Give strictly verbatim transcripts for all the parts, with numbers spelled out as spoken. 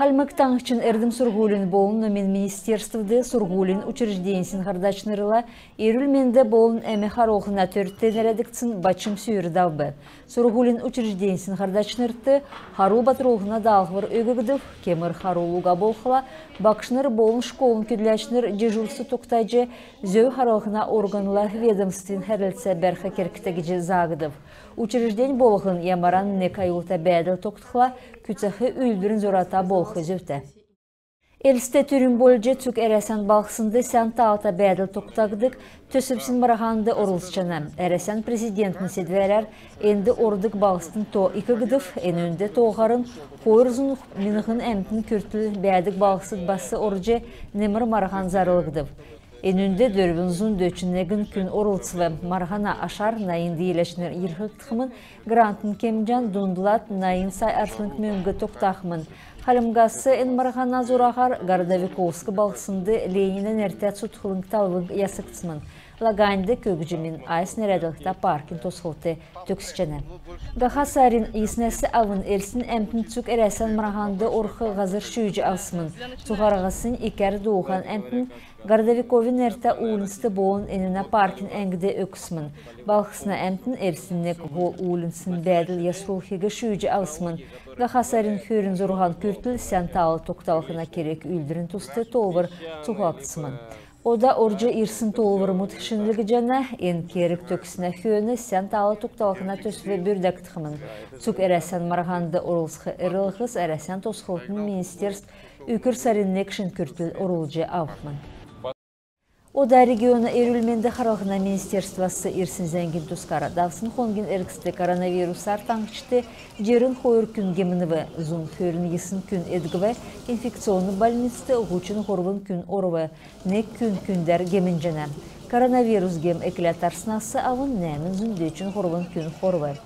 Хальмг Таңһчин эрдм-сурһулин болн номин министерствд сурһулин учрежденьсин һардачнрла эрүл-менд болн әм харулһна төрт нерәдгдсн бачм сүүр давв. Сурһулин учрежденьсин һардачнрт хару батрулһна даалһвр өггдв. Кемр харул уга болхла, багшнр болн школын көдләчнр дежурств тогтаҗ, зөв харулһна органла ведомствин хәрлцә бәрх кергтә гиҗ заагдв. Учреждень болһн ямаран нег аюлта бәәдл тогтхла, күцәх үүлдврин зурата болх зөвтә. Элст түрүн болҗ цуг Әрәсән балһснд сән таалта бәәдл тогтагддг төсвсин марһанд орлцҗана. Әрәсән Президентин седвәрәр энд ордг балһсдын то икдв. Энүнд тооһарн хойр зун миңһн әмтн күртл бәәдг балһсд бас орҗ, немр марһан зарлгдв. Энүнд дөрвн зун дөчн негн күн орлцв. Марһана ашар найн дииләчнр йилһгдхмн. Грантын кемҗән дундлад найн сай арслң мөңг тогтахмн. Хальмгас эн марһана зураһар Городовиковск балһснд Ленинә нертә цутхлң талвң ясгдсмн. Лаганьд көгҗмин айс нерәдлһтә паркин тосхлт төгсҗәнә. Һаха сарин йиснәс авн Элстин әмтн цуг Әрәсән марһанд орх һазр шүүҗ авсмн. Цуһараһаснь икәр дууһан әмтн Городовиковин нертә уульнцд болн энүнә паркин әңгд өгсмн. Балһсна әмтн Элстин нег һол уульнцин бәәдл ясрулхиг шүүҗ авсмн. Һаха сарин хөрн зурһан күртл сән таал тогталһна керг-үүлдврин туст тоолвр цуглргдсмн. Ода орҗ ирсн тоолврмуд шинҗлгдҗәнә. Эн керг төгссн хөөн сән таал тогталһна төсв бүрдәгдхмн. Цуг Әрәсән марһанд орлцх эрлһс Әрәсән тосхлтын министерств үкр сарин негшн күртл орулҗ авхмн. Ода региона эрүл-менд харлһна министерствас ирсн зәңгин тускар. Давсн хонгин эргцд коронавирусар таңһчд җирн хойр күн гемнв, зун хөрн йисн күн эдгв, инфекционн больницд һучн һурвн күн орв, нег күн күндәр гемнҗәнә. Коронавирус гем экләд тарснас авн нәәмн зун дөчн һурвн күн хорв.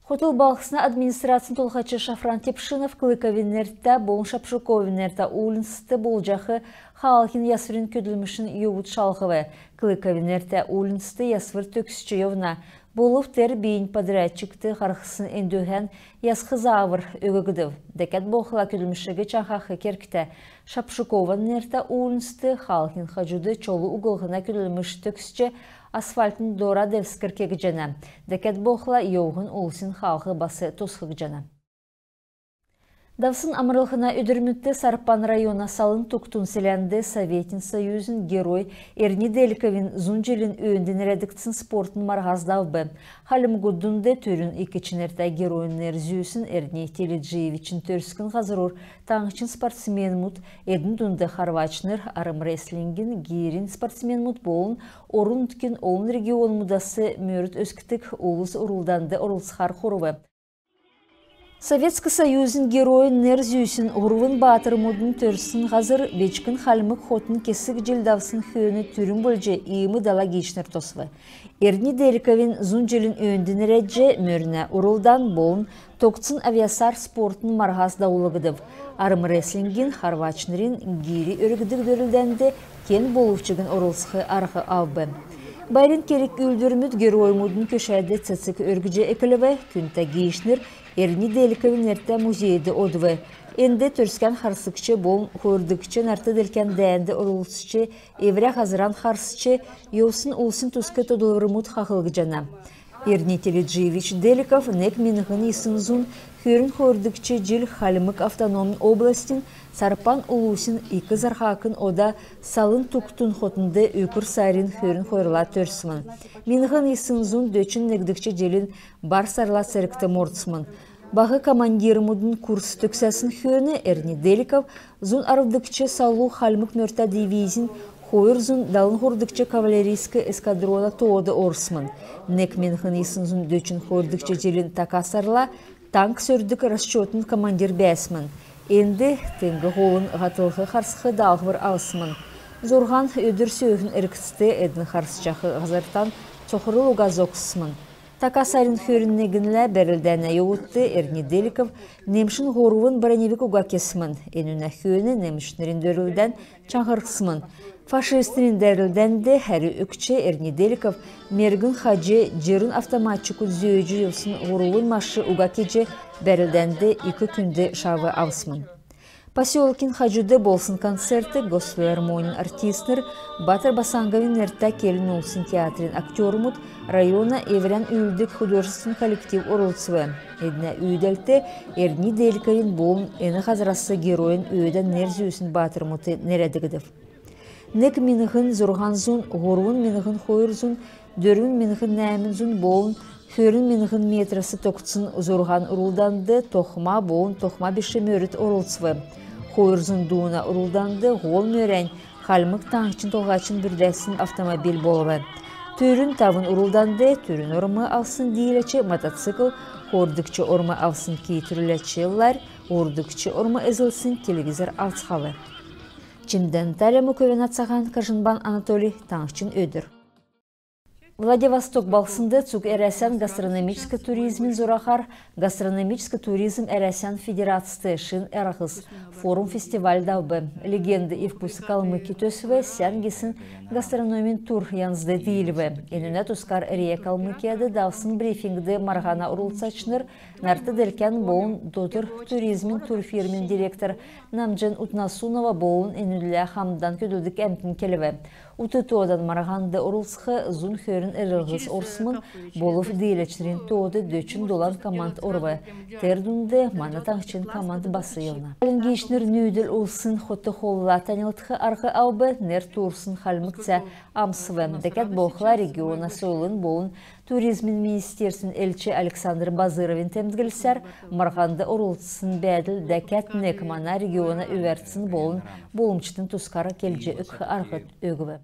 Хотл балһсна администрацин толһач Шафран Тепшинов Клыковин нертә болн Шапшуковин нертә уульнцст болҗах хаалһин ясврин көдлмшин йовуд шалһв. Клыковин нертә уульнцст ясвр төгсҗ йовна. Болв тер бийнь подрядчикт һарһсн эндүһән ясх заавр өггдв. Дәкәд болхла көдлмшиг чаңһах кергтә. Шапшукован нертә уульнцст хаалһин хаҗуд чолу углһна көдлмш төгсҗ, асфальтн дора девскр кегдҗәнә. Дәкәд болхла йовһн улсин хаалһ бас тосхгдҗана. Давсн амрлһна өдрмүдт Сарпан района Салын Тугтун селәнд Советин Союзин Герой Эрни Деликовин зун җилин өөнд нерәдгдсн спортын марһас давв. Хальмгуд дунд түрүн ик чинртә геройин нер зүүсн Эрни Теледжиевичин төрскн һазрур таңһчин спортсменмүд, эдн дунд харвачнр, армрестлингин, гирин спортсменмүд болн орн-нутгин олн регионмудас мөрд өскдг улс урлданд орлцхар хурв. Советск Союзин Геройин нер зүүсн һурвн баатрмудын төрсн һазр Бичкн хальмг хотын кесг җил давсн хөөн түрүн болҗ иим дала гиичнр тосв. Эрни Деликовин зун җилин өөнд нерәдҗ мөрнә урлдан болн тогтсн авъясар спортын марһас давулгдв. Армрестлингин, харвачнрин гири өргдг дөрлдәнд кен болв чигн орлцх арһ авв. Байрин керг-үүлдврмүд героймудын көшәд цецг өргҗ эклв. Күндтә гиичнр Эрни Деликовин нертә музейд одв. Энд Төрскән харсгч болн хойрдгч нарт-делкән дәәнд орлцҗ, эврә һазран харсч йовсн улсин туск тодлврмуд хаһлгдҗана. Эрни Теледжиевич Деликов нег миңһн йисн зун хөрн хойрдгч җил Хальмг автономн областин Сарпан улусин Ик Зарһакн, ода Салын Тугтун хотнд үкр сарин хөрн хойрла төрсмн. Миңһн йисн зун дөчн негдгч җилин бар сарла цергт мордсмн. Баһ командирмудын курс төгсәсн хөөн Эрни Деликов зун арвдгч салу хальмг мөртә дивизин хойр зун далн һурвдгч кавалерийск эскадрона тоод орсмн. Нег миңһн йисн зун дөчн хойрдгч җилин така сарла танк сөрдг расчетн командир бәәсмн. Энд теңг һолын һатлһ харсх даалһвр авсмн. Зурһан өдр сөөһин эргцд эдн харсҗах һазртан цохрл уга зогссмн. Така сарин хөрн негнлә бәрлдәнә йовудт Эрни Деликов немшин һурвн броневик уга кесмн. Энүнә хөөн немшнрин дөрлдән чаңһрсмн. Фашистнрин дәрлдәнд хәрү өгч Эрни Деликов мергн хаҗ, җирн автоматчикуд зөөҗ йовсн һурвн машин уга кеҗ, бәрлдәнд ик күнд шав авсмн. Поселкин хаҗуд болсн концертд госфилармонин артистнр, Баатр Басанговин нертә келн улсин театрин актермуд, района эврән үүлддг художественн коллектив орлцв. Эднә үүдәлт Эрни Деликовин болн эн һазрас геройин өөдән нер зүүсн баатрмудт нерәдгдв. Нег миңһн зурһан зун, һурвн миңһн хойр зун, дөрвн миңһн нәәмн зун болн хөрн миңһн метрәс тогтсн зурһан урлданд тохма болн тохма биш мөрд орлцв. Хойр зун дууна урлданд һол мөрәнь Хальмг Таңһчин Толһачин бүрдәсн автомобиль болв. Түрүн тавн урлданд түрүн орм авсн дииләч мотоцикл, хойрдгч орм авсн ки түрүләч ларь, һурвдгч орм эзлсн телевизор авцхав. Чимдән Таля, Мөкәвәнә Цаһан, Кажинбан Анатолий, «Таңһчин өдр». Владивосток балһснд цуг Әрәсән гастрономическ туризмин зураһар «Гастрономическ туризм Әрәсән Федерацд: шин арһс» форум-фестиваль давв. «Легенды и вкусы Калмыкии» төсв сән гисн гастрономин тур янзд диилв. Энүнә тускар РИА Калмыкияд давсн брифингд марһана орлцачнр, нарт-делкән болн дотр туризмин турфирмин директор Намҗин Утнасунова болн энүнлә хамдан көдлдг әмтн келв. Ут тоодан марһанд орлцх зун хөрн эрлһс орсмн. Болв дииләчнрин тоод дөчн долан команд орв. Тер дунд мана таңһчин команд бас йовна. Олимпийчнр нүүдл улсин хот-хоолла таньлдх арһ авв, нер туурсн хальмг цә амсв. Дәкәд болхла региона сойлын болн туризмин министерствин элч Александр Базыровин темдглсәр, марһанд орлцсн бәәдл дәкәд нег мана региона өвәрцин болн болмҗин тускар келҗ өгх арһ өгв.